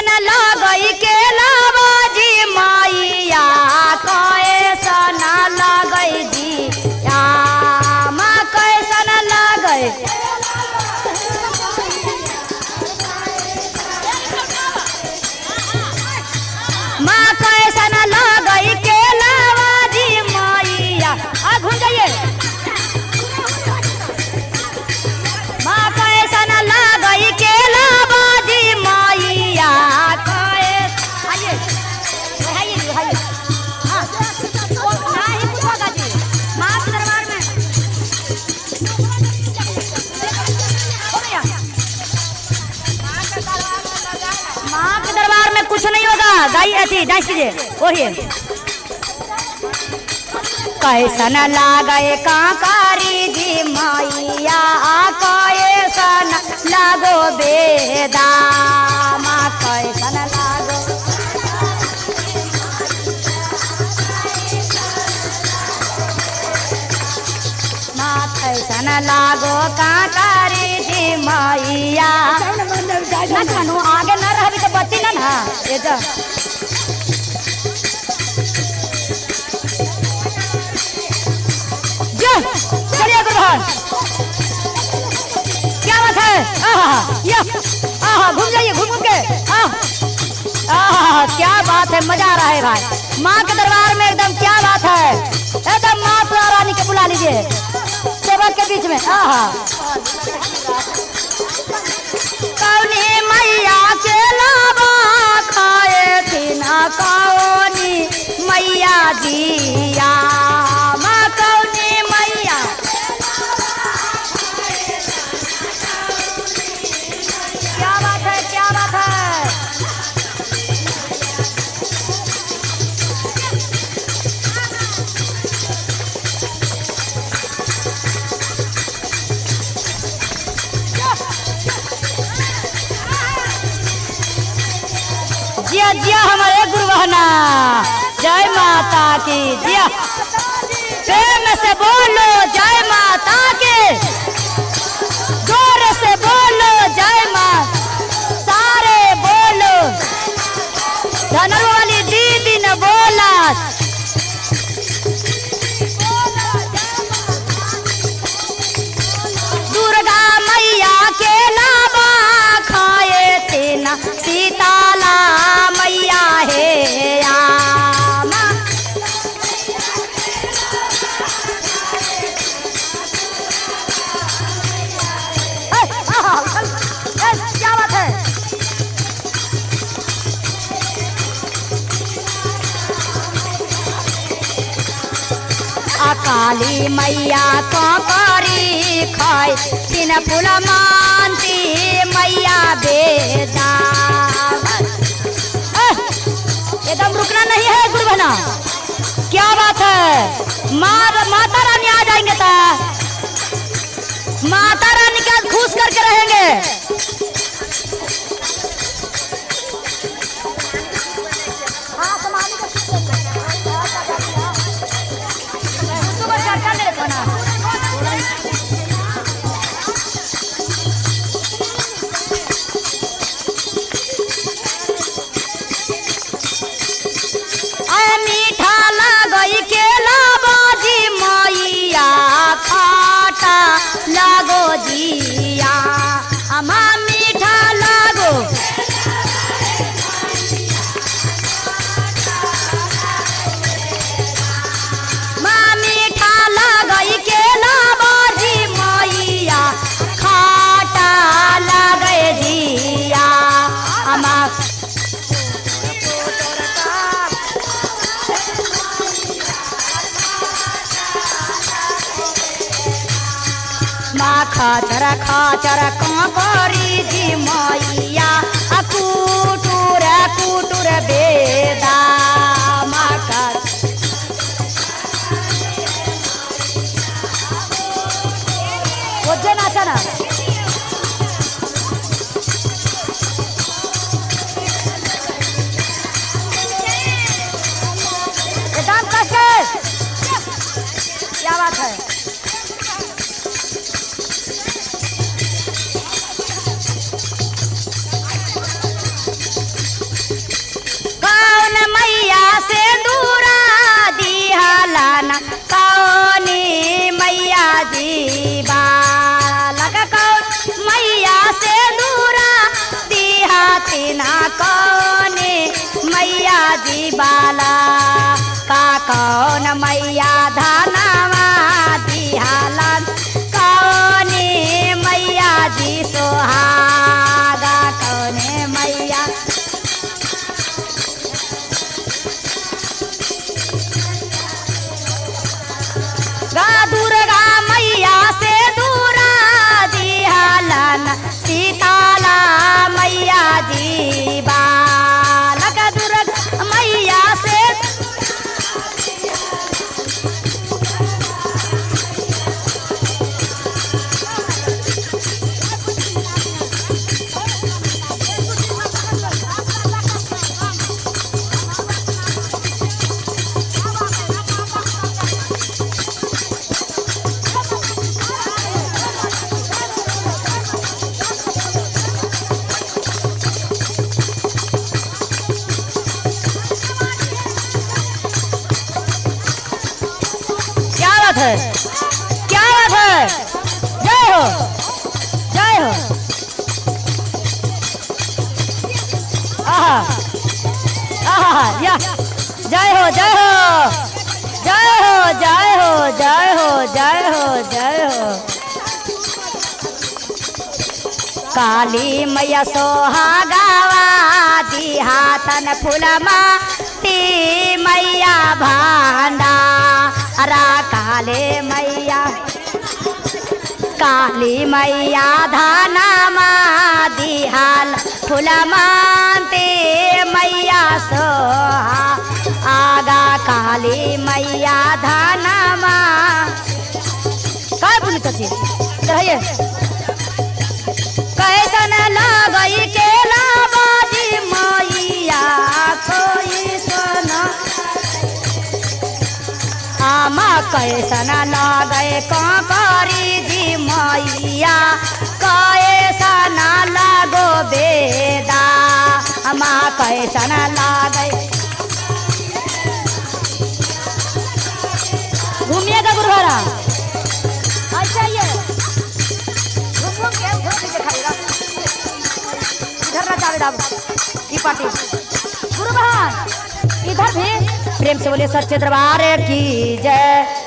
कैसन लगई के लाबाजी मैया, कैसन लगई जी माँ, कैसन लगई। माँ कैसन लगई के लाबाजी मैया। आ घूम जाइए। माँ कैसन लगई के लाबाजी मैया, आइए आइए आइए। हाँ नहीं कुछ होगा जी माँ के दरबार में। हो गया। माँ के दरबार में कुछ नहीं होगा। गाई ऐसी डांस कीजिए ओढ़िए। कैसन लागए कांकारी जी मैया, कैसन लागो बेदा माँ, कैसन लागो। माँ कैसन लागो कांकारी जी मैया। ना कानू आगे ना रहबी तो बची ना ना ये जा। चलिए गुरुभान, क्या बात है। आहा या आहा, घूम जाइए घूम घूम के। आह आहा, क्या बात है, मजा आ रहा है भाई माँ के दरबार में एकदम। क्या बात है, एकदम माता रानी के बुला लीजिए सबक के बीच में। आहा कौनी मैया के लावा खाए बिना, कौनी मैया दिया माँ, कौनी मैया। क्या बात है, क्या बात है। जिया जिया हमारे गुरु बहना, जय माता की। जिया प्रेम से बोलो जय माता के, जोर से बोलो जय माँ, सारे बोलो। धनरू वाली दीदी ने बोला। दुर्गा मैया के लावा खाए तेना, सीताला मैया हे आमा। क्या बात है। काली मैया करी खाए तीन फूल मानती मैया बेदा। एकदम रुकना नहीं है गुरु बना। क्या बात है, माता रानी आ जाएंगे ता, माता रानी का खुश करके रहेंगे। मीठा लगई के लाबाजी मैया, खाटा लागो जिया अमा, मीठा लागो। माँ मीठा लगई के लाबाजी मैया, खाटा लगे जिया अमा। माँ खाचर खाचर करी जी मैया, कुटुर कुटुर बेदा माँ। नाचा ना एकदम कस के। क्या बात है। बाला का कौन मैया धनवा दिहालन कौने मैया जी सोहागा कौने मैया गा दुर्गा मैया से दूरा दिहालन सीताला मैया जी बालक दुर्गा मैया से क्या बात है, क्या बात है, जय हो, जय हो। आहा आहा या, जय हो, जय हो, जय हो, जय हो, जय हो, जय हो, जय हो। काली मैया सोहागावा दिहातन फुलमा ती मैया भांडा रा काले मैया काली मैया धानामा दिहाल फुलमाते मैया सोहा आगा काली मैया धानामा। काय बोली तथी रहिए कैसन लगई केला बाजी मैया कोई सोना आमा कैसन लगई करी जी मैया कैसन लगो बेदा आमा कैसन लगई। घूमिएगा गुरुवारा ऐसा ही है, घूम घूम के उधर भी दिखाएगा, इधर ना जावे डाब ई पार्टी। गुरु बहन इधर भी प्रेम से बोले सच्चे दरबार की जय।